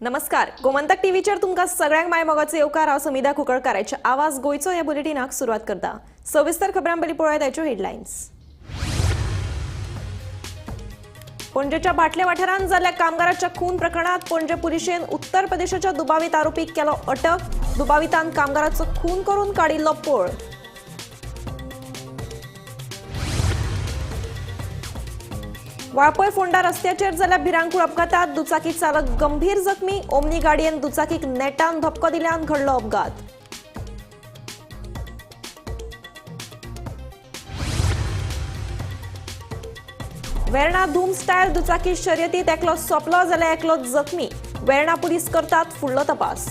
नमस्कार, गोमंतक टीव्हीचेर तुमकां सगळ्यांक माय मोगाचो येवकार. हांव समिधा कुंकळकाराच्या आवाज गोंयचो ह्या बुलेटिनाक सुरवात करता. सविस्तर खबरां पयलीं पळोवया ताच्यो हेडलायन्स. पणजेच्या बाटले वाठारांत जाल्ल्या कामगाराच्या खून प्रकरणात पणजे पुलिशेन उत्तर प्रदेशाच्या दुबावीत आरोपीक केलो अटक. दुबावितान कामगाराचो खून करून काडिल्लो पळ. वाळपय फोंडा रस्त्याचेर जाल्ल्या भिरांकूळ अपघातात दुचाकी चालक गंभीर जखमी. ओमनी गाडयेन दुचाकीक नेटान धपको दिल्यान घडलो अपघात. वेर्णा धूम स्टायल दुचाकी शर्यतीत एकलो सोंपलो जाल्यार एकलो जखमी. वेर्णा पुलीस करतात फुडलो तपास.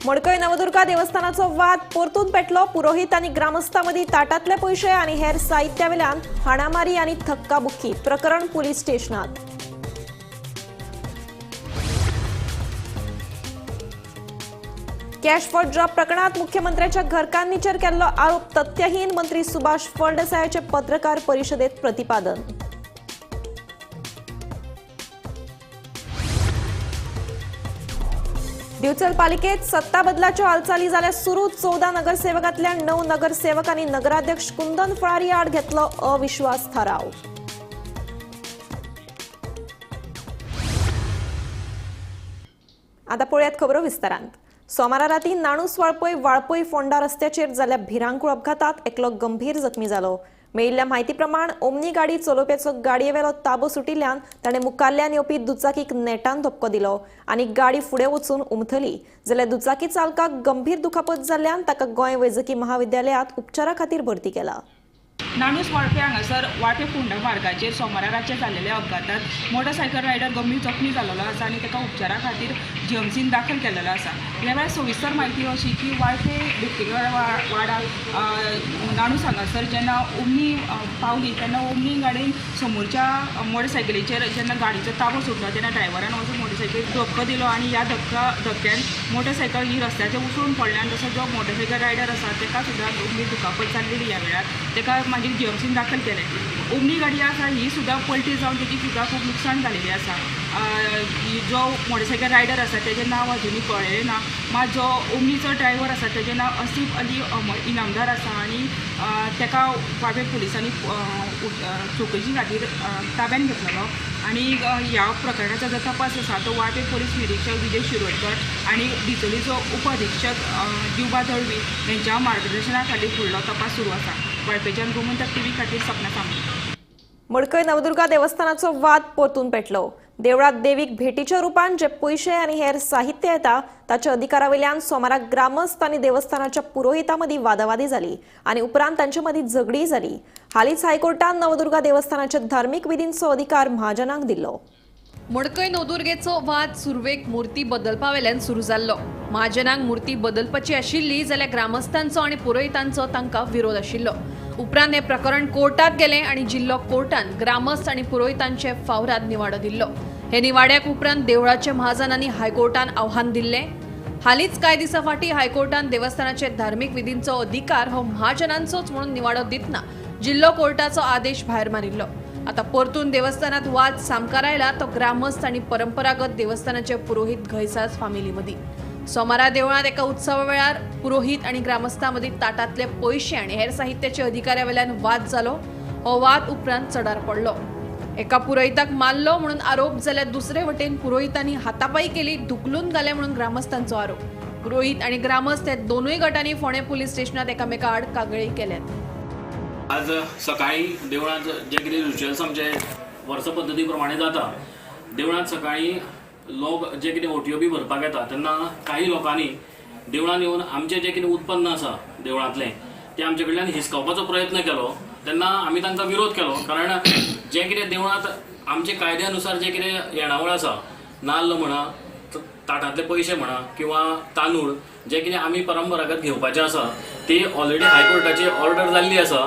मडकय नवदुर्गा देवस्थानाचो वाद परतून पेटलो. पुरोहित आनी ग्रामस्थां मदीं ताटांतले पयशे आनी हेर साहित्या वेल्यान हाणामारी आनी धक्काबुक्की. प्रकरण पुलीस स्टेशनात. कॅश फॉर ड्रग प्रकरणात मुख्यमंत्र्याच्या घरकान्नीचेर केल्लो आरोप तथ्यहीन. मंत्री सुभाष फळदेसायाचे पत्रकार परिशदेत प्रतिपादन. दिवचल पालिकेत सत्ता बदलाच्यो हालचाली जाल्या सुरू. 14 नगरसेवकांतल्या 9 नगरसेवकांनी नगराध्यक्ष कुंदन फळारी आड घेतलो अविश्वास थाराव. आता पळयात खबरो विस्तारांत. सोमारा राती नाणूस वाळपय वाळपय फोंडा रस्त्याचेर जाल्ल्या भिरांकूळ अपघातात एकलो गंभीर जखमी जालो. मेळिल्ल्या म्हायती प्रमाण ओमनी गाडी चलोवप्याचो गाडयेवेलो ताबो सुटिल्ल्यान ताणें मुखाल्ल्यान येवपी दुचाकीक नेटान धपको दिलो आनी गाडी फुडें वचून उमथली. जाल्यार दुचाकी चालकाक गंभीर दुखापत जाल्ल्यान ताका गोंय वैजकी महाविद्यालयांत उपचारा खातीर भरती केला. नाणूस वाळपे हांगासर वाळपे फोंडा मार्गाचेर सोमारा रातचे जाल्लेल्या अपघातात मोटरसायकल रायडर गंभीर जखमी जाल्लो आसा आनी ताका उपचारा खातीर जीएमसीन दाखल केल्लो आसा. ह्या वेळार सविस्तर म्हायती अशी की वाळपे बेगटीकर वाडाक नाणूस हांगासर जेन्ना ओमनी पावली तेन्ना ओमनी गाडयेन समोरच्या मोटरसायकलीचेर जेन्ना गाडयेचो ताबो सुटलो तेन्ना ड्रायव्हरान वचून मोटरसायकलीक धपको दिलो आनी ह्या धपक्यान मोटरसायकल ही रस्त्याचेर उसळून पडली आनी तसो जो मोटरसायकल रायडर आसा ताका सुद्दां गंभीर दुखापत जाल्ली. ह्या वेळार ताका मागीर जीएमसीन दाखल केलें. ओमनी गाडी आसा ही सुद्दां पलटी जावन तेजी सुद्दां खूब लुकसाण जालेली आसा. जो मोटरसायकल रायडर आसा तेजें नांव अजुनूय कळ्ळें ना. मात जो ओमनीचो ड्रायव्हर आसा तेजें नांव असीफ अली इनामदार आसा आनी ताका वाळपय पुलिसांनी चवकशी खातीर ताब्यान घेतलेलो आनी ह्या प्रकरणाचो जो तपास आसा तो वाळपय पुलीस निरीक्षक विजय शिरोडकर आनी डिचोलीचो उप अधीक्षक दिवबा दळवी हेंच्या मार्गदर्शना खाली फुडलो तपास सुरू आसा. वाळपेच्यान गोमंतक टीव्ही खातीर सपना सामंत. मडकय नवदुर्गा देवस्थानाचो वाद परतून पेटलो. देवळात देवीक भेटीच्या रूपान जे पयशे आनी हेर साहित्य येता ताच्या अधिकारावेल्यान सोमाराक ग्रामस्थ आनी देवस्थानाच्या पुरोहिता मदीं वादावादी जाली आनी उपरांत तांचे मदीं झगडीय जाली. हालींच हायकोर्टान नवदुर्गा देवस्थानाच्या धार्मीक विधींचो अधिकार महाजनांक दिल्लो. मडकय नवदुर्गेचो वाद सुरवेक मूर्ती बदलपा वेल्यान सुरू जाल्लो. महाजनांक मूर्ती बदलपाची आशिल्ली जाल्यार ग्रामस्थांचो आनी पुरोहितांचो तांकां विरोध आशिल्लो. उपरांत हें प्रकरण कोर्टात गेलें आनी जिल्लो कोर्टान ग्रामस्थ आनी पुरोहितांचे फावराद निवाडो दिल्लो. हे निवाड्याक उपरांत देवळाच्या महाजनांनी हायकोर्टान आव्हान दिल्लें. हालींच कांय दिसां फाटीं हायकोर्टान देवस्थानाचे धार्मीक विधींचो अधिकार हो महाजनांचोच म्हणून निवाडो दितना जिल्लो कोर्टाचो आदेश भायर मारिल्लो. आता परतून देवस्थानात वाद सामकार आयला तो ग्रामस्थ आनी परंपरागत देवस्थानाचे पुरोहित घैसास फामिली मदीं. सोमारा देवळांत एका उत्सवा वेळार पुरोहित आनी ग्रामस्थां मदीं ताटांतले पयशे आनी हेर साहित्याचे अधिकाऱ्या वेल्यान वाद जालो. हो वाद उपरांत चडार पडलो. एका पुरोहिताक मारलो म्हणून आरोप जाल्यार दुसरे वटेन पुरोहितांनी हातापाई केली, धुकलून घाले म्हणून ग्रामस्थांचो आरोप. पुरोहित आनी ग्रामस्थ हे दोनूय गटांनी फोंडें पुलीस स्टेशनात एकामेका आड कागाळी केल्यात. आज सकाळी देवळांत जे कितें रिच्युअल्स आमचे वर्स पद्दती प्रमाणे जाता, देवळांत सकाळी लोक जे कितें ओटयो बी भरपाक येता तेन्ना काही लोकांनी देवळांत येवन आमचें जें कितें उत्पन्न आसा देवळांतलें तें आमचे कडल्यान हिसकावपाचो प्रयत्न केलो. तेन्ना आमी तांकां विरोध केलो, कारण जें कितें देवळांत आमचे कायद्या अनुसार जें कितें येणावळ आसा, नाल्ल म्हणा, ताटांतले पयशे म्हणा किंवा तांदूळ जे कितें आमी परंपरागत घेवपाचें आसा ती ऑलरेडी हायकोर्टाची ऑर्डर जाल्ली आसा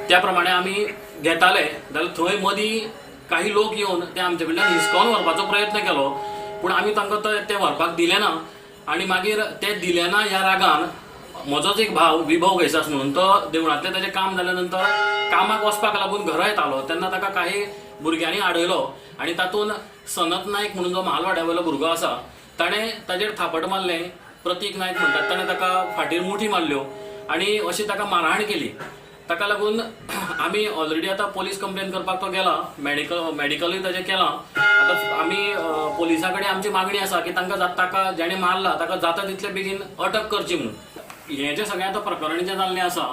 त्या प्रमाणे आमी घेताले. जाल्यार थंय मदीं काही लोक येवन ते आमचे कडल्यान हिसकावन व्हरपाचो प्रयत्न केलो, पूण आमी तांकां ते व्हरपाक दिले ना आनी मागीर ते दिले ना ह्या रागान म्हजोच एक भाव विभव घैसास म्हणून तो देवळांतलें ताजें काम जाल्या नंतर कामाक वचपाक लागून घरा येतालो तेन्ना ताका काही भुरग्यांनी आडयलो आनी तातूंत सनत नायक म्हणून जो महालवाड्या वयलो भुरगो आसा ताणें ताजेर थापट मारलें. प्रतीक नायक म्हणटात ताणें ताका फाटीर मुठी मारल्यो आनी अशी ताका मारहाण केली. ताका लागून आमी ऑलरेडी आतां पोलीस कंप्लेन करपाक तो गेला, मेडिकलूय ताजें केलां. आतां आमी पोलिसां कडेन आमची मागणी आसा की तांकां ताका जेणें मारला ताका जाता तितले बेगीन अटक करची म्हणून. हें जें सगळें आतां प्रकरण जें जाल्लें आसा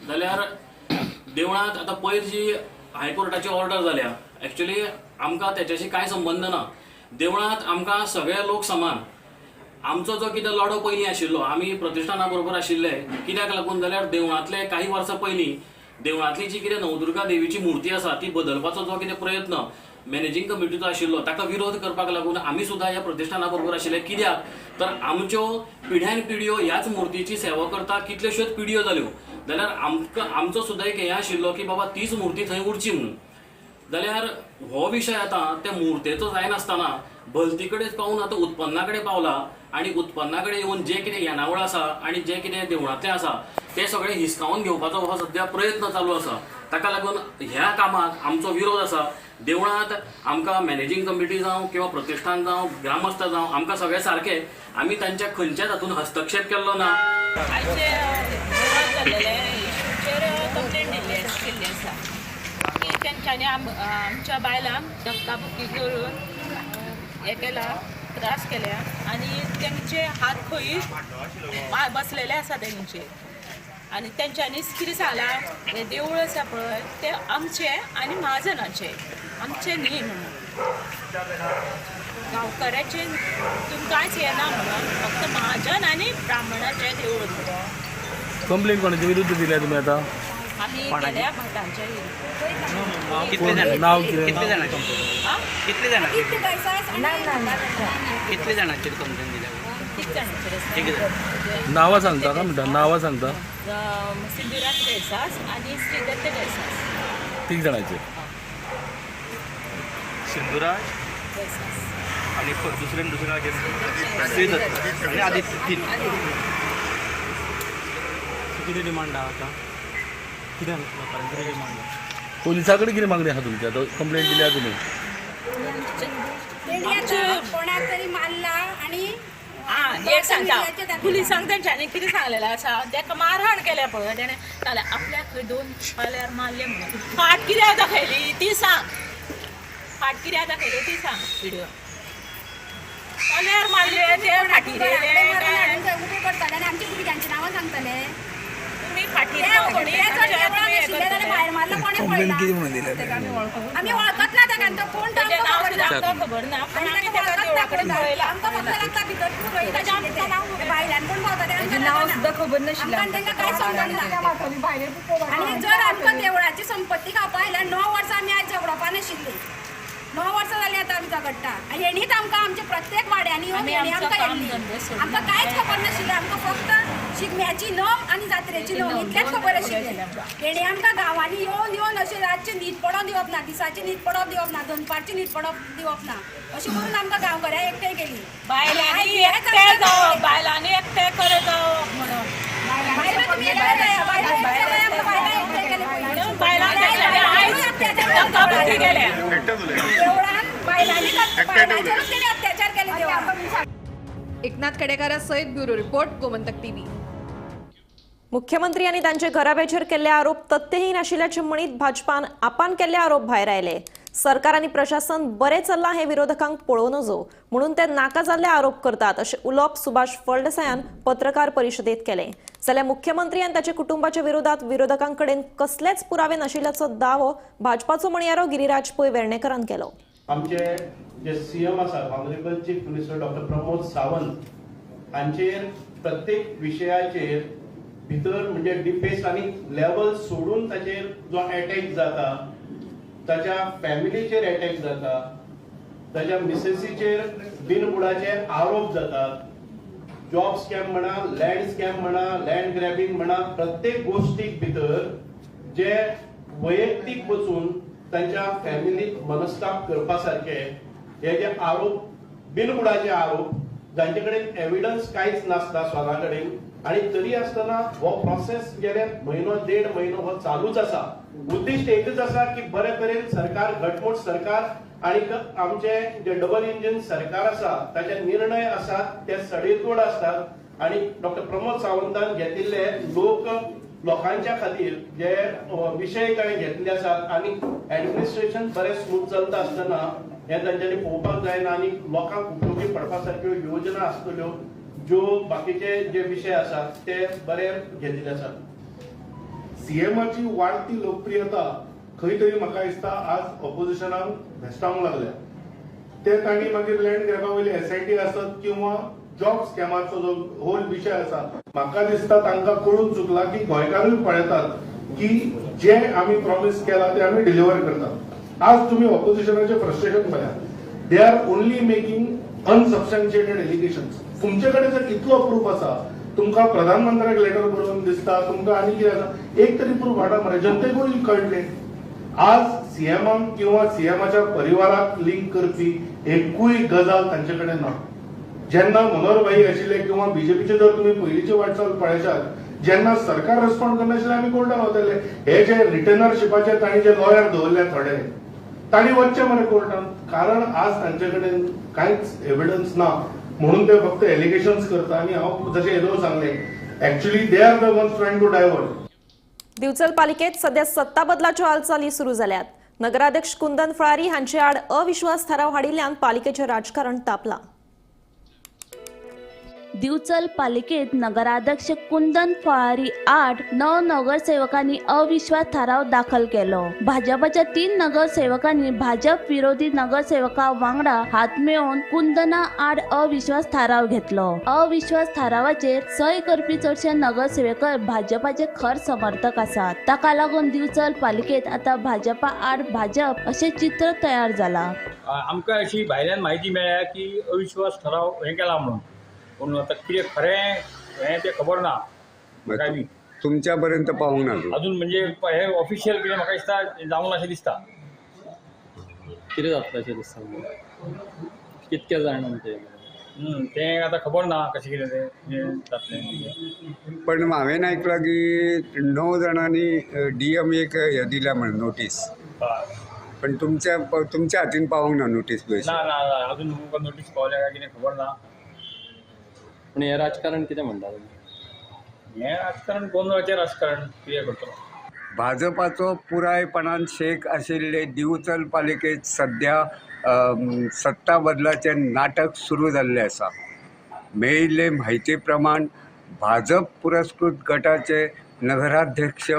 जाल्यार देवळांत आतां पयर जी हायकोर्टाची ऑर्डर जाल्या एक्चुली आमकां तेच्याशी कांय संबंद ना. देवळांत आमकां सगळे लोक समान. आमचो जो कितें लढो पयलीं आशिल्लो आमी प्रतिश्ठाना बरोबर आशिल्ले कित्याक लागून जाल्यार देवळांतले काही वर्सां पयलीं देवळांतली जी कितें नवदुर्गा देवीची मूर्ती आसा ती बदलपाचो जो कितें प्रयत्न मॅनेजींग कमिटीचो आशिल्लो ताका विरोध करपाक लागून आमी सुद्दां ह्या प्रतिश्ठाना बरोबर आशिल्ले. कित्याक तर आमच्यो पिढ्यान पिढयो ह्याच मूर्तीची सेवा करता कितल्योश्योच पिढयो जाल्यो जाल्यार आमकां आमचो सुद्दां एक हें आशिल्लो की बाबा तीच मूर्ती थंय उरची म्हणून. जाल्यार हो विशय आतां त्या मुर्तेचो जायनासतना भलती कडेन पावून आतां उत्पन्ना कडेन पावला आनी उत्पन्ना कडेन येवन जें कितें येणावळ आसा आनी जें कितें देवळांतलें आसा तें सगळें हिसकावन घेवपाचो हो सद्या प्रयत्न चालू आसा. ताका लागून ह्या कामाक आमचो विरोध आसा. देवळांत आमकां मॅनेजींग कमिटी जावं किंवा प्रतिश्ठान जावं ग्रामस्थ जावं आमकां सगळे सारके, आमी तांच्या खंयच्याच हातून हस्तक्षेप केल्लो ना. कंप्लेन दिल्ली केल्ली आसा की तेंच्यांनी आमच्या बायलांक धक्काबुक्की करून हें केला, त्रास केल्या आनी तेंचे हात खंय बसलेले आसा तेंचे आनी तेंच्यांनीच कितें सांगलां हें देवूळ आसा पळय तें आमचें आनी म्हाजनाचें, आमचें न्ही म्हणून, गांवकऱ्याचें तितून कांयच येना म्हणून, फक्त म्हाजन आनी ब्राह्मणाचें देवूळ म्हणून. कंप्लेन कोणाच्या विरुद्ध दिल्या तुम्ही आता? आमी केल्या भटांच्या विरुद्ध. कितले जाणांचेर? नाव कितें? कितले जाणांचेर? कितले जाणांचेर? कितले जाणांचेर कंप्लेन दिल्या? कित जाणांचेर आसा? एक जाण. नावां सांगता का म्हणटा? नावां सांगता? सिद्धुराज गैसास आनी श्रीदत्त गैसास. तीग जाणांचेर. सिद्धुराज गैसास आणि दुसरे दुसऱ्या श्रीदत्त आणि आदित्य तीन. कितें डिमांड आहा आतां? कितें लोकांची कितें डिमांड आहा? पोलिसा कडेन कितें मागणी आसा तुमची? आतां कंप्लेन दिल्या तुमी. कोणाक तरी मारला आनी एक सांगता पुलिसांक तेंच्यांनी कितें सांगलेलें आसा, तेका मारहाण केल्या पळय तेणें जाल्यार आपल्याक खंय दोन पाल्यार मारले म्हणून फाट कित्याक दाखयली ती सांग, फाट कित्याक दाखयली ती सांग, विडियो पाल्यार मारले ते फाटीर येयले. उबे करताले आनी आमच्या भुरग्यांची नांवां सांगतले. तुमी फाटीर भायर मारला कोणें पळयला? आमी वळखत ना ताका, तो कोण तो तेजें नांव सुद्दां आमकां खबर ना, पूण आमी ताका देवळा कडेन पळयला. आमकां फक्त लागता भितर पुरोयत आशिल्ले ते. भायल्यान कोण पावता ते आमकां नांव सुद्दां खबर नाशिल्लें, आमकां तांकां कांय समजना. आनी जर आमकां देवळाची संपत्ती खावपा आयल्यार 9 वर्सां आमी आयज झगडोवपा नाशिल्ली. 9 वर्सां जालीं आतां आमी झगडटा. आनी हेणीच आमकां आमच्या प्रत्येक वाड्यांनी येवन हेणी आमकां येयल्ली, आमकां कांयच खबर नाशिल्लें. आमकां फक्त शिगम्याची नम आनी जात्रेची नम इतलेंच खबर आशिल्लें. हेणी आमकां गांवांनी येवन येवन अशें रातचें न्हीद पडोन दिवप ना, दिसाची न्हीद पडप दिवप ना, दनपारची न्हीद पडप दिवप ना, अशें करून आमकां गांवकऱ्या एकठांय केली. बायलांनी एकठांय जावप, बायलांनी एकठांय करत जावप म्हणून बायलां तुमी एकठांय जाया, बायलां एकठांय जाया, आमकां बायलां एकठांय केली पयलीं. बायलांनी आयज धक्काबुक्की केल्या. देवळान बायलांनी बायलांचेरूच तेणी अत्याचार केले देवळान. एकनाथ खेडेकारा सयत ब्युरो रिपोर्ट, गोमंतक टीव्ही. मुख्यमंत्री आनी तांचे घराब्याचेर केल्ले आरोप तथ्यहीन आशिल्ल्याचे म्हणीत भाजपान आपान केल्ले आरोप भायर आयले. सरकार आनी प्रशासन बरें चल्लां हें विरोधकांक पळोवं नजो म्हणून ते नाका जाल्ले आरोप करतात अशें उलोवप सुभाष फळदेसायान पत्रकार परिशदेंत केलें. जाल्यार मुख्यमंत्री आनी ताच्या कुटुंबाच्या विरोधात विरोधकां कडेन कसलेच पुरावे नाशिल्ल्याचो दावो भाजपाचो म्हणयारो गिरीराज पै वेर्णेकरान केलो. आमचे जे सीएम आसात honourable chief minister doctor Pramod Sawant हांचेर प्रत्येक विशयाचेर भितर म्हणजे डिफेस आनी लेवल सोडून ताचेर जो एटॅक जाता, ताच्या फॅमिलीचेर एटॅक जाता, ताच्या मिसेसीचेर बिनबुडाचे आरोप जातात, जॉब स्कॅम म्हणा, लँड स्कॅम म्हणा, लँड ग्रॅबिंग म्हणा, प्रत्येक गोष्टीक भितर जे वैयक्तीक वचून तांच्या फॅमिलीक मनस्ताप करपा सारके हे जे आरोप, बिनबुडाचे आरोप, जांचे कडेन एविडन्स कांयच नासता स्वता कडेन, आनी तरी आसतना हो प्रोसेस गेले म्हयनो देड म्हयनो हो चालूच आसा. उद्दिश्ट एकच आसा की बरे तरेन सरकार, घटमूट सरकार आनी आमचे जे डबल इंजीन सरकार आसा ताचे निर्णय आसात ते सडेतोड आसतात आनी डॉक्टर प्रमोद सावंतान घेतिल्ले लोकांच्या खातीर जे विशय ताणें घेतिल्ले आसात आनी एडमिनिस्ट्रेशन बरें स्मूथ चलता आसतना हें तांच्यांनी पळोवपाक जायना आनी लोकांक उपयोगी पडपा सारक्यो योजना आसतल्यो ज्यो बाकीचे जे विशय आसात ते बरे घेतिल्ले आसात. सीएमाची वाडती लोकप्रियता खंय तरी म्हाका दिसता आज ऑपोजिशनाक भेश्टावंक लागल्या. ते तांणी मागीर लँड ग्रॅबा वयली एसआयटी आसत किंवा जॉब स्कॅमाचो जो होल विशय आसा, म्हाका दिसता तांकां कळून चुकला की गोंयकारूय पळयतात की जे आमी प्रॉमीस केला ते आमी डिलिव्हर करतात. आज तुमी ऑपोजिशनाचें फ्रस्ट्रेशन पळयात, they are only making unsubstantiated allegations. तुमचे कडेन जर इतलो प्रूफ आसा, तुमकां प्रधानमंत्र्याक लेटर बरोवन दिसता, तुमकां आनी कितें आसा, एक तरी प्रूफ हाडा मरे, जनतेकूय कळटलें. आज सीएमाक किंवा सीएमाच्या परिवाराक लिंक करपी एकूय गजाल तांचे कडेन ना. जेन्ना मनोहर भाई आशिल्ले किंवा बीजेपीचे जर तुमी पयलींची वाटचाल पळयशात, जेन्ना सरकार रेस्पॉन्ड करनाशिल्लें आमी कोर्टान वताले. हे जे रिटर्नरशिपाचे तांणी जे लॉयर दवरले थोडे, तांणी वचचें मरे कोर्टान, कारण आज तांचे कडेन कांयच एविडन्स ना म्हणून ते फक्त एलिगेशन्स करता. आनी हांव जशें येदोळ सांगलें, actually they are the ones trying to divert. Divchal पालिकेत सध्या सत्ता बदलाच्यो हालचाली सुरू जाल्यात. नगराध्यक्ष कुंदन फळारी हांचे आड अविश्वास थाराव हाडिल्ल्यान पालिकेचें राजकारण तापलां. दिवचल पालिकेत नगराध्यक्ष कुंदन फळारी आड 9 नगरसेवकांनी अविश्वास थाराव दाखल केलो. भाजपाच्या 3 नगरसेवकांनी भाजप विरोधी नगरसेवका वांगडा हात मेळोवन कुंदना आड अविश्वास थाराव घेतलो. अविश्वास थारावाचेर सय करपी चडशे नगरसेवक भाजपाचे खर समर्थक आसात. ताका लागून दिवचल पालिकेत आता भाजपा आड भाजप अशें चित्र तयार जाला. आमकां अशी भायल्यान म्हायती मेळ्ळ्या की अविश्वास थाराव हें केला म्हणून, पूण आतां कितें खरें हें तें खबर ना. तुमच्या पर्यंत पावूंक ना अजून, म्हणजे हे ऑफिशियल कितें म्हाका दिसता जावंक अशें दिसता. कितें जातलें अशें दिसता, कितके जाण तें तें आतां खबर ना कशें कितें तें जातलें. पण हांवें आयकलां की 9 जाणांनी डीएम एक हें दिल्या म्हण नोटीस, पण तुमच्या तुमच्या हातीन पावूंक ना नोटीस? ना ना अजून तुमकां नोटीस पावल्या काय कितें खबर ना. पूण हें राजकारण कितें म्हणटा तुमी? हें राजकारण गोंदळाचें राजकारण कितें करतलो. भाजपाचो पुरायपणान शेक आशिल्ले दिवचल पालिकेंत सद्या सत्ता बदलाचें नाटक सुरू जाल्लें आसा. मेळिल्ले म्हायती प्रमाण भाजप पुरस्कृत गटाचे नगराध्यक्ष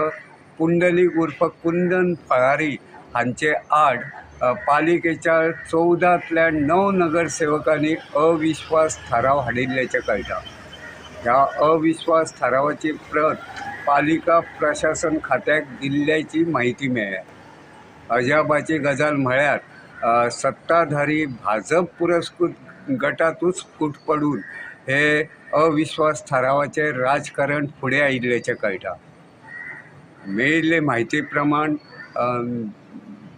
पुंडलीक उर्फ कुंदन फळारी हांचे आड पालिकेच्या 14तल्या 9 नगरसेवकांनी अविश्वास थाराव हाडिल्ल्याचें कळटा. ह्या अविश्वास थारावाची प्रत पालिका प्रशासन खात्याक दिल्ल्याची म्हायती मेळ्ळ्या. अजापाची गजाल म्हळ्यार सत्ताधारी भाजप पुरस्कृत गटांतूच फूट पडून हे अविश्वास थारावाचें राजकारण फुडें आयिल्ल्याचें कळटा. मेळिल्ले म्हायती प्रमाण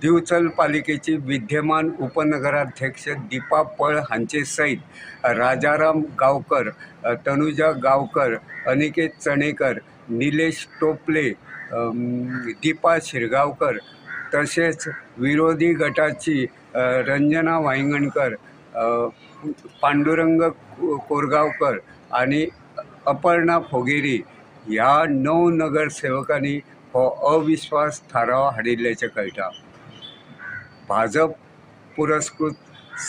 दिवचल पालिकेची विद्यमान उपनगराध्यक्ष दीपा पळ हांचे सयत राजाराम गांवकर, तनुजा गांवकर, अनिकेत चणेकर, निलेश टोपले, दीपा शिरगांवकर तशेंच विरोधी गटाची रंजना वायंगणकर, पांडुरंग कोरगांवकर आनी अपर्णा फोगेरी ह्या 9 नगरसेवकांनी हो अविश्वास थाराव हाडिल्ल्याचें कळटा. भाजप पुरस्कृत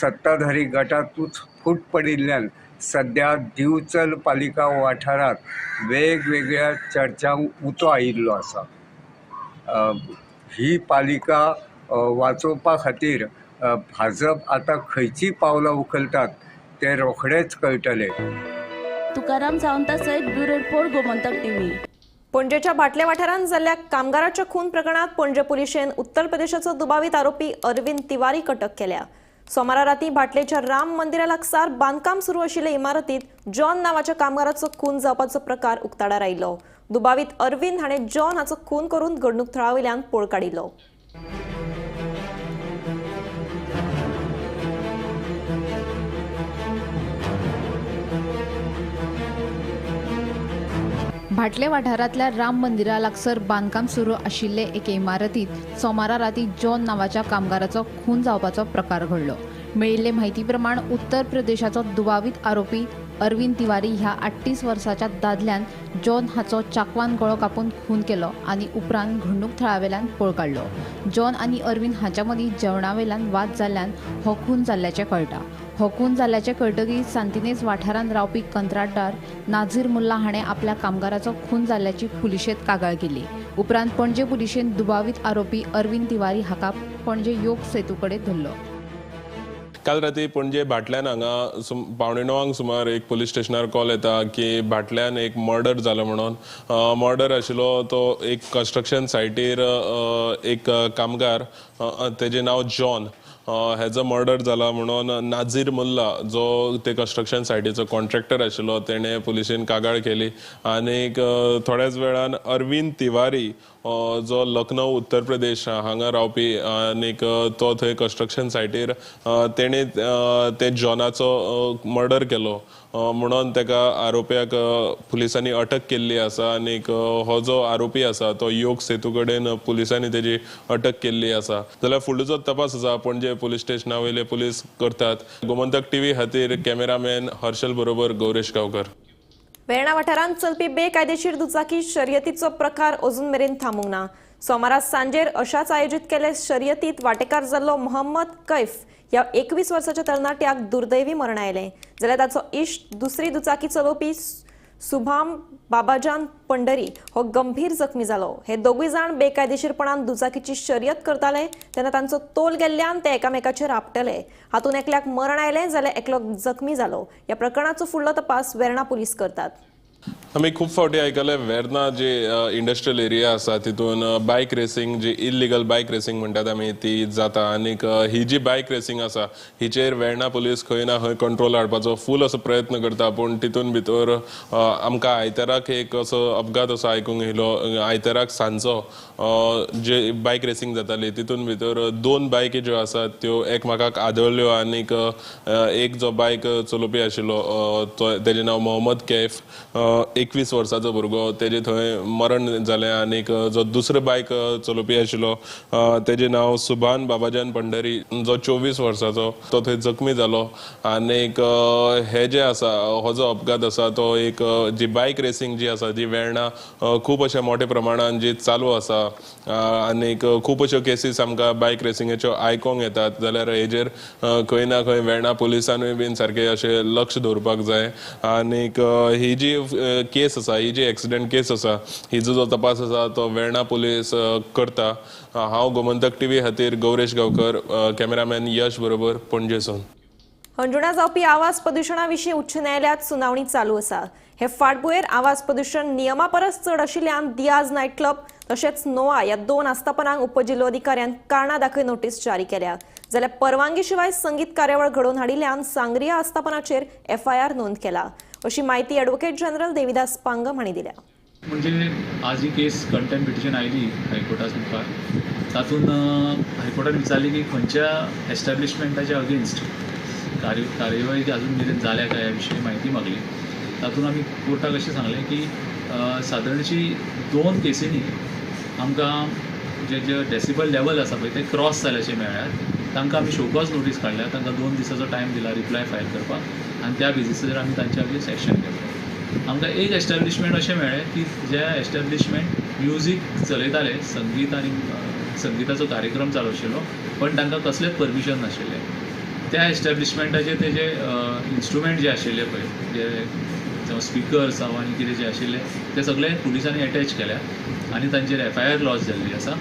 सत्ताधारी गटांतूच फूट पडिल्ल्यान सद्या दिवचल पालिका वाठारांत वेगवेगळ्या चर्चांक उतो आयिल्लो आसा. ही पालिका वाचोवपा खातीर भाजप आतां खंयचीं पावलां उखलतात तें रोखडेंच कळटलें. तुकाराम सावंता सयत ब्युरो रिपोर्ट, गोमंतक टीव्ही. पणजेच्या बाटले वाठारांत जाल्ल्या कामगाराच्या खून प्रकरणात पणजे पुलिशेन उत्तर प्रदेशाचो दुबावीत आरोपी अरविंद तिवारी अटक केल्या. सोमारा राती बाटलेच्या राम मंदिरा लागसार बांदकाम सुरू आशिल्ले इमारतीत जॉन नावाच्या कामगाराचो खून जावपाचो प्रकार उक्ताडार आयलो. दुबावीत अरविंद हाणें जॉन हाचो खून करून घडणूक थळा वयल्यान पळ काडिल्लो. भाटले वाठारांतल्या राम मंदिरा लागसर बांदकाम सुरू आशिल्ले एके इमारतींत सोमारा राती जॉन नांवाच्या कामगाराचो खून जावपाचो प्रकार घडलो. मेळिल्ले म्हायती प्रमाण उत्तर प्रदेशाचो दुबावीत आरोपी अरविंद तिवारी ह्या 38 वर्साच्या दादल्यान जॉन हाचो चाकवान गळो कापून खून केलो आनी उपरांत घडणूक थळावेल्यान पळ काडलो. जॉन आनी अरविंद हांच्या मदीं जेवणावेल्यान वाद जाल्ल्यान हो खून जाल्ल्याचें कळटा. हो खून जाल्ल्याचें कळटकीच सांतिनेज वाठारांत रावपी कंत्राटदार नाझीर मुल्ला हाणें आपल्या कामगाराचो खून जाल्ल्याची पुलिशेंत कागाळ केली. उपरांत पणजे पुलिशेन दुबावीत आरोपी अरविंद तिवारी हाका पणजे योग सेतू कडेन धरलो. काल राती पणजे भाटल्यान हांगा 8:45 सुमार एक पुलीस स्टेशनार कॉल येता की भाटल्यान एक मर्डर जालो म्हणून. मर्डर आशिल्लो तो एक कन्स्ट्रक्शन सायटीर एक कामगार, तेजें नांव जॉन, हेजो मर्डर जाला म्हणून नाझीर मुल्ला जो ते कन्स्ट्रक्शन सायटीचो कॉन्ट्रॅक्टर आशिल्लो तेणें पुलिशेन कागाळ केली. आनीक थोड्याच वेळान अरविंद तिवारी जो लखनौ उत्तर प्रदेश हांगा रावपी आनीक तो थंय कन्स्ट्रक्शन सायटीर तेणें ते जॉनाचो मर्डर केलो म्हणून तेका आरोप्याक पुलिसांनी अटक केल्ली आसा. आनीक हो जो आरोपी आसा तो योग सेतू कडेन पुलिसांनी तेजी अटक केल्ली आसा. जाल्यार फुडलो जो तपास आसा पणजे पुलीस स्टेशना वयले पुलीस करतात. गोमंतक टीव्ही खातीर कॅमेरामॅन हर्षल बरोबर गौरेश गांवकर. वेर्णा वाठारांत चलपी बेकायदेशीर दुचाकी शर्यतीचो प्रकार अजून मेरेन थांबूंक ना. सोमारा सांजेर अशाच आयोजीत केल्ले शर्यतीत वांटेकार जाल्लो मोहम्मद कैफ ह्या 21 वर्साच्या तरणाट्याक दुर्दैवी मरण आयलें. जाल्यार ताचो इश्ट दुसरी दुचाकी चलोवपी सुभाम बाबाजान पंडरी हो गंभीर जखमी जालो. हे दोगूय जाण बेकायदेशीरपणान दुचाकीची शर्यत करताले तेन्ना तांचो तोल गेल्ल्यान ते एकामेकाचेर आपटले. हातूंत एकल्याक मरण आयलें जाल्यार एकलो जखमी जालो. ह्या प्रकरणाचो फुडलो तपास वेर्णा पुलीस करतात. आमी खूब फावटी आयकले वेर्ना जी इंडस्ट्रियल एरिया आसा तितून बायक रेसिंग जी इल्लिगल बायक रेसिंग म्हणटात आमी ती जाता. आनीक ही जी बायक रेसिंग आसा हिचेर वेर्णा पुलीस खंय ना खंय कंट्रोल हाडपाचो फूल असो प्रयत्न करता. पूण तितून भितर आमकां आयताराक एक असो अपघात असो आयकूंक येयलो. आयताराक सांजचो जे बायक रेसिंग जाताली तितून भितर दोन बायकी ज्यो आसात त्यो एकमेकाक आदळ्यो आनीक एक जो बायक चलोवपी आशिल्लो तो तेजें नांव मोहम्मद कैफ, 21 वर्साचो भुरगो, तेजे थंय मरण जालें. आनीक जो दुसरो बायक चलोवपी आशिल्लो तेजें नांव सुभान बाबाजान पंडरी जो 24 वर्साचो तो थंय जखमी जालो. आनीक हे जे आसा हो जो अपघात आसा तो एक जी बायक रेसिंग जी आसा जी वेर्णा खूब अशा मोठ्या प्रमाणान जी चालू आसा आनीक खूब अश्यो केसीस आमकां बायक रेसिंगेच्यो आयकोंक येतात. जाल्यार हेजेर खंय ना खंय वेर्णा पुलिसानूय बीन सारकें अशें लक्ष दवरपाक जाय. आनीक ही जी केस आसा ही जी एक्सिडेंट केस आसा हिजो जो तपास आसा तो वेर्णा पुलीस करता. हांव गोमंतक टीव्ही खातीर गौरेश गांवकर, कॅमेरामॅन यश बरोबर पणजेसून. हणजुणा जावपी आवाज प्रदुशणा विशीं उच्च न्यायालयांत सुनावणी चालू आसा. हे फाटभुंयेर आवाज प्रदुशण नियमा परस चड आशिल्ल्यान दियाज नायट क्लब तशेंच नोआ ह्या दोन आस्थापनांक उपजिल्लोधिकाऱ्यान कारणां दाखय नोटीस जारी केल्या. जाल्यार परवानगी शिवाय संगीत कार्यावळ घडोवन हाडिल्ल्यान सांग्रिया आस्थापनाचेर एफआयआर नोंद केला अशी माहिती ॲडव्होकेट जनरल देविदास पांगम हांणी दिल्या. म्हणजे आज ही केस कंटेम्प्ट पिटिशन आयली हायकोर्टा मुखार, तातूंत हायकोर्टान विचारली की खंयच्या एस्टॅब्लिशमेंटाच्या अगेन्स्ट कार्यवाही अजून मेरेन जाल्या काय ह्या विशीं म्हायती मागली. तातूंत आमी कोर्टाक अशें सांगलें की सादारणशी 2 केसींनी आमकां जे जे डेसिबल लेवल आसा पळय ते क्रॉस जाल्याचे मेळ्ळ्यात. तांकां आमी शोकॉज नोटीस काडल्या, तांकां 2 दिसाचो टायम दिला रिप्लाय फायल करपाक आनी त्या बेजीसाचेर आमी तांच्या अगेन्स्ट एक्शन घेतलें. आमकां एक एस्टॅब्लिशमेंट अशें मेळ्ळें की जे एस्टॅब्लिशमेंट म्युजीक चलयताले, संगीत आनी संगिताचो कार्यक्रम चालू आशिल्लो पण तांकां कसलेंच परमिशन नाशिल्लें. त्या एस्टॅब्लिशमेंटाचे तेजे इन्स्ट्रुमेंट जे आशिल्ले पळय, जे जावं स्पिकर्स जावं आनी कितें जे आशिल्ले ते सगळे पुलिसांनी एटॅच केल्या आनी तांचेर एफआयआर लॉज जाल्ली आसा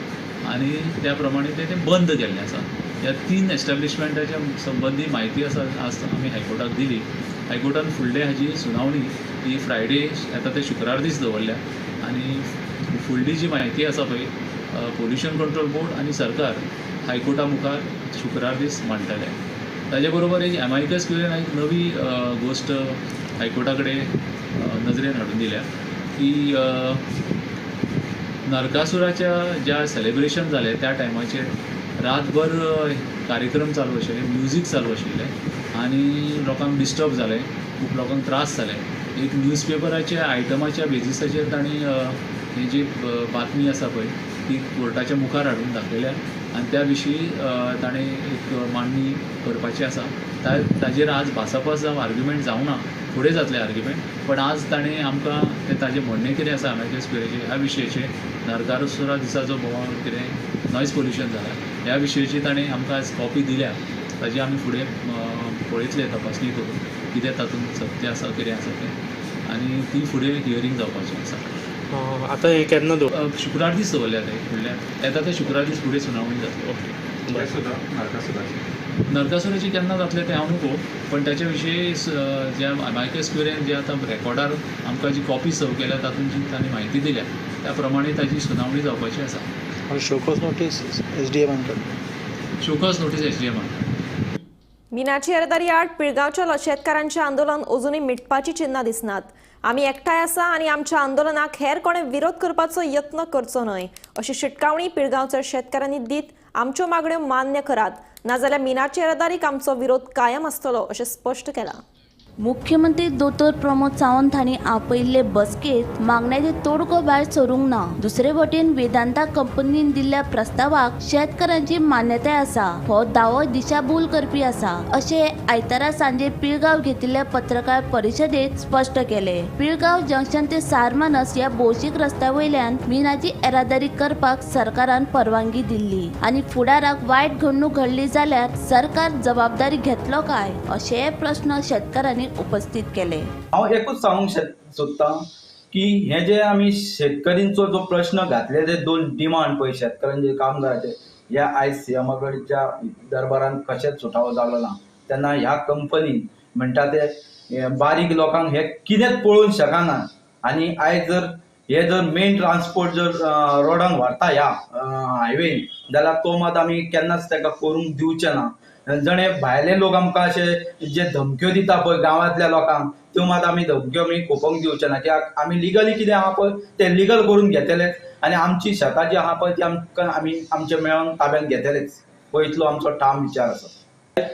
आनी त्या प्रमाणे ते बंद केल्लें आसा. ह्या 3 एस्टॅब्लिशमेंटाच्या संबंदी म्हायती आसा आज आमी हायकोर्टाक दिली. हायकोर्टान फुडले हाजी सुनावणी ही फ्रायडे येता ते शुक्रार दीस दवरल्या आनी फुडली जी म्हायती आसा पळय पोल्युशन कंट्रोल बोर्ड आनी सरकार हायकोर्टा मुखार शुक्रार दीस मांडटले. ताजे बरोबर एक एमायकस क्युरियन एक नवी गोश्ट हायकोर्टा कडेन नजरेन हाडून दिल्या की नरकासुराच्या ज्या सेलिब्रेशन जालें त्या टायमाचेर रातभर कार्यक्रम चालू आशिल्ले, म्युजीक चालू आशिल्लें आनी लोकांक डिस्टर्ब जालें, खूब लोकांक त्रास जाले. एक न्यूजपेपराच्या आयटमाच्या बेजिसाचेर तांणी ही जी बातमी आसा पळय ती कोर्टाच्या मुखार हाडून दाखयल्या आनी त्या विशीं ताणें एक मांडणी करपाची आसा. ताजेर आज भासाभास जावं आर्ग्युमेंट जावना, फुडें जातलें आर्ग्युमेंट, पण आज ताणें आमकां तें ताजें म्हणणें कितें आसा अमेकस क्युरेचें ह्या विशयाचें, नरकासुरा दिसा जो बोवाळ कितें नॉयज पोल्युशन जाला ह्या विशयाची ताणें आमकां आज कॉपी दिल्या. ताजी आमी फुडें पळयतले तपासणी करून कितें तातूंत सत्य आसा कितें आसा तें, आनी ती फुडें हियरींग जावपाचें आसा. आतां हे केन्ना शुक्रार दीस दवरल्या ते फुडल्या येता ते शुक्रार दीस फुडें सुनावणी जातली. ओके, नरकासुराची केन्ना जातलें तें हांव न्हू, पण ताच्या विशीं ज्या अमेकस क्युरेन जे आतां रेकॉर्डार आमकां जी कॉपी सर्व केल्या तातूंत जी तांणी म्हायती दिल्या त्या प्रमाणे ताजी सुनावणी जावपाची आसा. शोकॉज नोटीस एसडीएमान शोकॉज नोटीस एसडीएमान. मिनाची येरादारी आड पिळगांवच्या शेतकारांचें आंदोलन अजुनूय मिटपाची चिन्हां दिसनात. आमी एकठांय आसा आनी आमच्या आंदोलनाक हेर कोणे विरोध करपाचो यत्न करचो न्हय अशी शिटकावणी पिळगांवच्या शेतकारांनी दीत आमच्यो मागण्यो मान्य करात, नाजाल्यार मिनाची येरादारीक आमचो विरोध कायम आसतलो अशें स्पश्ट केलां. मुख्यमंत्री दोतोर प्रमोद सावंत हांणी आपयिल्ले बसकेत मागण्याचे तोडगो भायर सरूंक ना. दुसरे वटेन वेदांता कंपनीन दिल्ल्या प्रस्तावाक शेतकारांची मान्यताय आसा हो दावो दिशाभूल करपी आसा अशें आयतारा सांजे पिळगांव घेतिल्ल्या पत्रकार परिशदेत स्पश्ट केले. पिळगांव जंक्शन ते सारमानस ह्या भौशीक रस्त्या वयल्यान मिनाची येरादारी करपाक सरकारान परवानगी दिल्ली आनी फुडाराक वायट घडणूक घडली जाल्यार सरकार जबाबदारी घेतलो काय अशेय प्रस्न शेतकारांनी उपस्थित केले. हांव एकूच सांगूंक सोदतां की हे जे आमी शेतकऱ्यांचो जो प्रश्न घातले ते दोन डिमांड पळय शेतकऱ्यांचे कामगाराचे ह्या आयज सीएमा कडच्या दरबारान कशेंच सुटावो जालो ना. तेन्ना ह्या कंपनीन म्हणटा ते बारीक लोकांक हे कितेंच पळोवंक शकना आनी आयज जर हे जर मेन ट्रान्सपोर्ट जर रोडान व्हरता ह्या हायवेन जाल्यार तो मात आमी केन्नाच ताका करूंक दिवचे ना. जणे भायले लोक आमकां अशे जे धमक्यो दिता पळय गांवांतल्या लोकांक त्यो मात आमी धमक्यो आमी खोपोंक दिवचे ना. कित्याक आमी लिगली कितें आहा पळय तें लिगल करून घेतलेच आनी आमची शेतां जी आहा पळय ती आमकां आमी आमच्या मेळोन ताब्यांत घेतलेच, हो इतलो आमचो ठाम विचार आसा.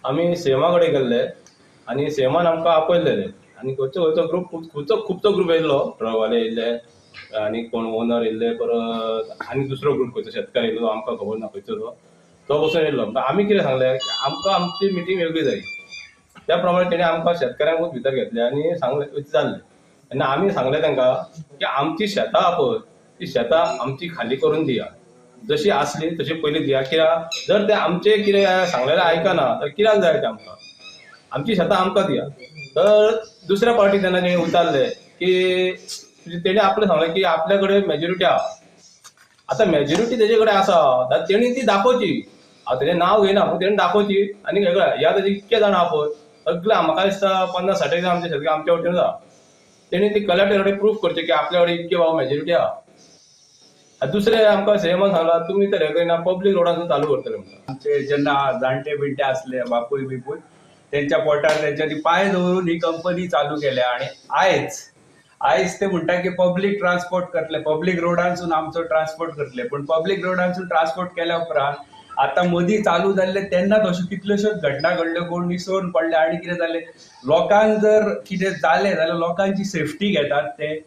आमी सीएमा कडेन गेल्ले आनी सीएमान आमकां आपयल्लेले आनी खंयचो खंयचो ग्रूप खुबसो ग्रूप येयल्लो, ट्रकवाले येयल्ले आनी कोण ओनर येयल्ले, परत आनी दुसरो ग्रूप खंयचो शेतकार येयल्लो आमकां खबर ना खंयचो तो बसून येयल्लो. आमी कितें सांगलें आमकां आमची मिटींग वेगळी जाय, त्या प्रमाणे तेणी आमकां शेतकाऱ्यांकूच भितर घेतले आनी सांगलें विचारलें तेन्ना आमी सांगलें तांकां की आमची शेतां आहा पळय ती शेतां आमची खाली करून दिया, जशी आसली तशी पयलीं दिया, कित्याक जर ते आमचें कितें सांगलेलें आयकना तर कित्याक जाय तें आमकां, आमची शेतां आमकां दिया. तर दुसऱ्या पार्टी तेन्ना तेणी विचारलें की तेणी आपलें सांगलें की आपल्या कडेन मेजोरिटी आहा, आतां मेजोरिटी तेजे कडेन आसा जाल्यार तेणी ती दाखोवची, हांव तेजें नांव घेयना पूण तेणी दाखोवची आनी वेगळें ह्या तेजे इतके जाण आहा पळय सगळे म्हाका दिसता 50-60 जाण आमचे शेतकरी आमच्या वटेन आहा, तेणी ती कलेक्टर कडेन प्रूफ करचें की आपल्या कडेन इतके बाबा मेजोरिटी आहा. दुसरें आमकां सीएमान सांगलां तुमी तर हें करिना पब्लीक रोडांसून चालू करतले म्हणटा. आमचे जेन्ना जाणटे बिणटे आसले बापूय बिपूय तेंच्या पोटार तेंच्यांनी पांय दवरून ही कंपनी चालू केल्या आनी आयज ते म्हणटा की पब्लीक ट्रान्सपोर्ट करतले, पब्लीक रोडांसून आमचो ट्रान्सपोर्ट करतले, पूण पब्लीक रोडांसून ट्रान्सपोर्ट केल्या उपरांत आतां मदीं चालू जाल्ले तेन्ना अश्यो कितल्योश्योच घटना घडल्यो, कोण निसरून पडले आनी कितें जालें, लोकांक जर कितें जालें जाल्यार लोकांची सेफ्टी घेतात, ते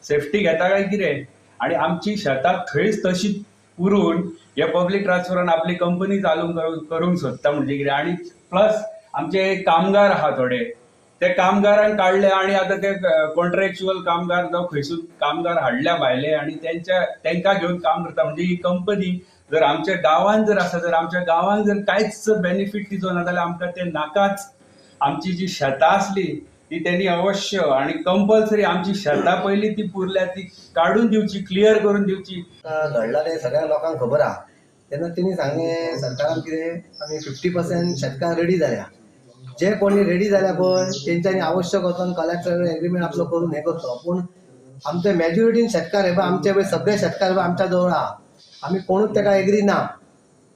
सेफ्टी घेता काय कितें, आनी आमची शेतां थंयच तशी उरून हे पब्लीक ट्रान्सपोर्टान आपली कंपनी चालू करूंक सोदता म्हणजे कितें. आनी प्लस आमचे कामगार आहा थोडे, ते कामगारांक काडले आनी आतां ते कॉन्ट्रॅक्च्युअल कामगार जावं खंयसून कामगार हाडल्या भायले आनी तेंकां घेवन काम करता. म्हणजे ही कंपनी जर आमच्या गांवांत जर आसा जर आमच्या गांवांत जर कांयच बेनिफीट तिचो ना जाल्यार आमकां ते नाकाच. आमची जी शेतां आसली ती तेणी अवश्य आनी कंपल्सरी आमची शेतां पयलीं ती पुरल्या ती काडून दिवची, क्लियर करून दिवची. घडला तें सगळ्या लोकांक खबर आहा. तेन्ना तेणी सांगलें सरकारान कितें आमी 50% शेतकार रेडी जाल्या, जे कोणी रेडी जाल्या पळय तेंच्यांनी आवश्यक वचोन कलेक्टर एग्रीमेंट आपलो करून हें करचो. पूण आमचे मेजॉरिटीन शेतकार हे पळय आमचे पळय सगळे शेतकार पळय आमच्या जवळ आहा, आमी कोणूच तेका एग्री ना.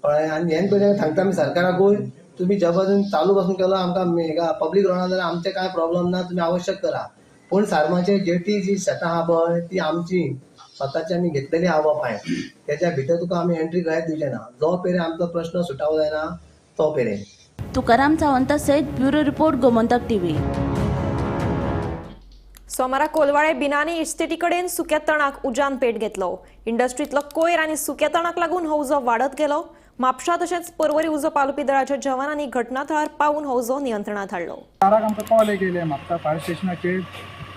कळ्ळें? आनी हें पयलीं सांगता आमी सरकाराकूय तुमी जबरदस्तीन चालू पासून केलो आमकां पब्लीक रोडान जाल्यार आमचें कांय प्रॉब्लम ना, तुमी आवश्यक करा. पूण सारमाचे जेटी जी शेतां आहा पळय ती आमची स्वताची आमी घेतलेली आहा बापायन, तेच्या भितर तुका आमी एंट्री कांयच दिवचे ना जो पेरेन आमचो प्रश्न सुटावो जायना तो पेरेन. तुकाराम सावंता सयत ब्युरो रिपोर्ट, गोमंतक टीव्ही. सोमारा कोलवाळे बिनानी इस्टेटी कडेन सुक्या तणाक उज्यान पेट घेतलो. इंडस्ट्रींतलो कोयर आनी सुक्या तणाक लागून हो उजो वाडत गेलो. म्हापशा तशेंच पर्वरी उजो पालोवपी दळाच्या जवानांनी घटनाथळार पावून हो उजो नियंत्रणात हाडलो. चाराक आमकां कॉल येयले म्हापसा फायर स्टेशनाचेर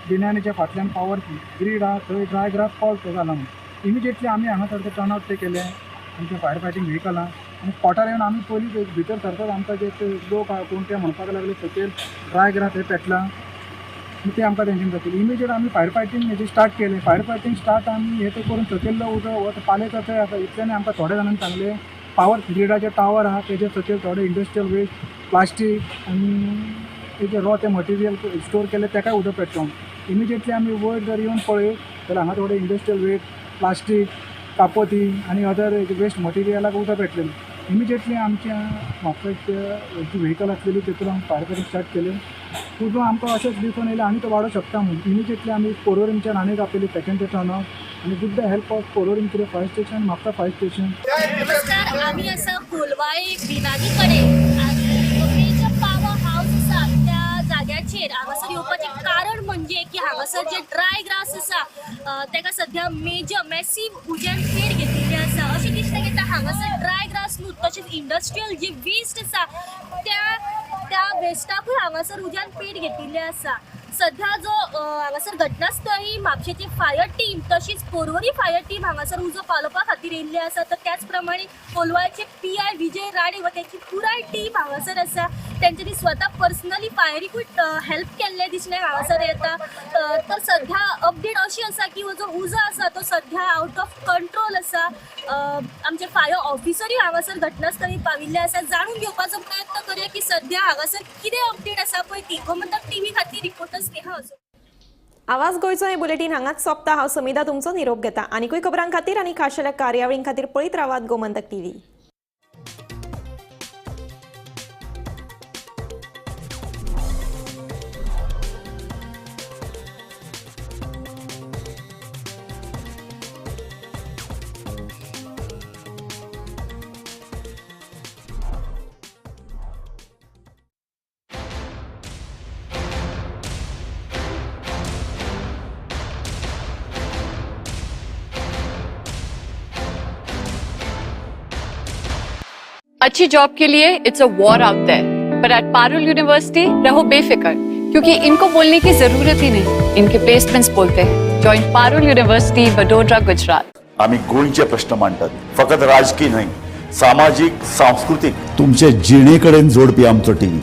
बिनानीच्या फाटल्यान पावर ग्रीड आहा थंय ड्राय ग्रास कॉल जाला म्हणून. इमिजिएटली आमी हांगा सारकें टर्न आवट ते केलें आमच्या फायर फायटींग व्हेकलां आनी स्पॉटार येवन आमी पयलीं भितर सरतात आमकां जे लोक आहा कोण ते म्हणपाक लागले सकयल ड्राय ग्रास हे पेटला ते आमकां टेंशन जातलें. इमिजिएट आमी फायर फायटींग हेजें स्टार्ट केलें. फायर फायटींग स्टार्ट आमी हें तें करून सकयल्लो उजो हो पालेचो थंय आसा इतल्यान आमकां थोड्या जाणांनी सांगलें पावर ग्रिडाचे टावर आहा तेजे सकयल थोडे इंडस्ट्रियल वेस्ट प्लास्टीक आनी तेजे रो ते मटेरियल स्टोर केलें तेकाय उदक पेट्टा. इमिजिएटली आमी वयर जर येवन पळयत जाल्यार हांगा थोडे इंडस्ट्रियल वेस्ट प्लास्टीक कापोती आनी अदर वेस्ट मटेरियलाक उदक पेटलेलें. इमिजिएटली आमच्या म्हापशाचे जी व्हेकल आसलेली तेतून आमी फायर फायटींग स्टार्ट केलें. उजो आमकां अशेंच दिसून येयलें आनी तो वाडोवंक शकता म्हणून इमिजिएटली आमी पोरोरीमच्यान आनी आपयली सेकंड टर्न आउट आनी with the help of Porvorim fire station Mapusa fire station. नमस्कार, आमी आसा कोलवाळे बिनानी कडेन आनी मेजर पावर हावस आसा त्या जाग्याचेर. हांगासर येवपाचें कारण म्हणजे की हांगासर जे ड्राय ग्रास आसा तेका सद्या मेजर मॅसीव उज्यान पेट घेतिल्ली आसा अशें दिसता की हांगासर ड्राय ग्रास न्हू तशेंच इंडस्ट्रियल जी वेस्ट आसा त्या वेस्टाकूय हांगासर उज्यान पेट घेतिल्ली आसा. सध्या जो हांगासर घटनास्थळी म्हापशेची फायर टीम तशीच पोरवरी फायर टीम हांगासर उजो पालोवपा खातीर येयल्ली आसा. तर त्याच प्रमाणे कोलवाळचे PI Vijay Rane व तेची पुराय टीम हांगासर आसा. तेंच्यांनी स्वता पर्सनली फायरीकूय हेल्प केल्लें दिसलें हांगासर येता. तर सध्या अपडेट अशी आसा की हो जो उजो आसा तो सध्या आवट ऑफ कंट्रोल आसा. आमचे फायर ऑफिसरूय हांगासर घटनास्थळी पाविल्ले आसा. जाणून घेवपाचो प्रयत्न करूया की सध्या हांगासर कितें अपडेट आसा पळय ती. गोमंतक टीव्ही खातीर रिपोर्टर स्नेहा. आवाज गोंयचो हे बुलेटीन हांगाच सोंपता. हांव समिधा तुमचो निरोप घेता. आनीकूय खबरां खातीर आनी खाशेल्या कार्यावळीं खातीर पळयत रावात गोमंतक टीव्ही. अच्छी जॉब के लिए it's a war out there, पर एट पारुल यूनिवर्सिटी रहो बेफिक्र, क्योंकि इनको बोलने की जरूरत ही नहीं, इनके प्लेसमेंट्स बोलते हैं। Join Parul university, Vadodara, Gujarat. आमी गोंयचे प्रश्न मांडटात, फकत राजकीय न्हय, सामाजीक, सांस्कृतीक, तुमचे जिणे कडेन जोडपी आमचो टीव्ही.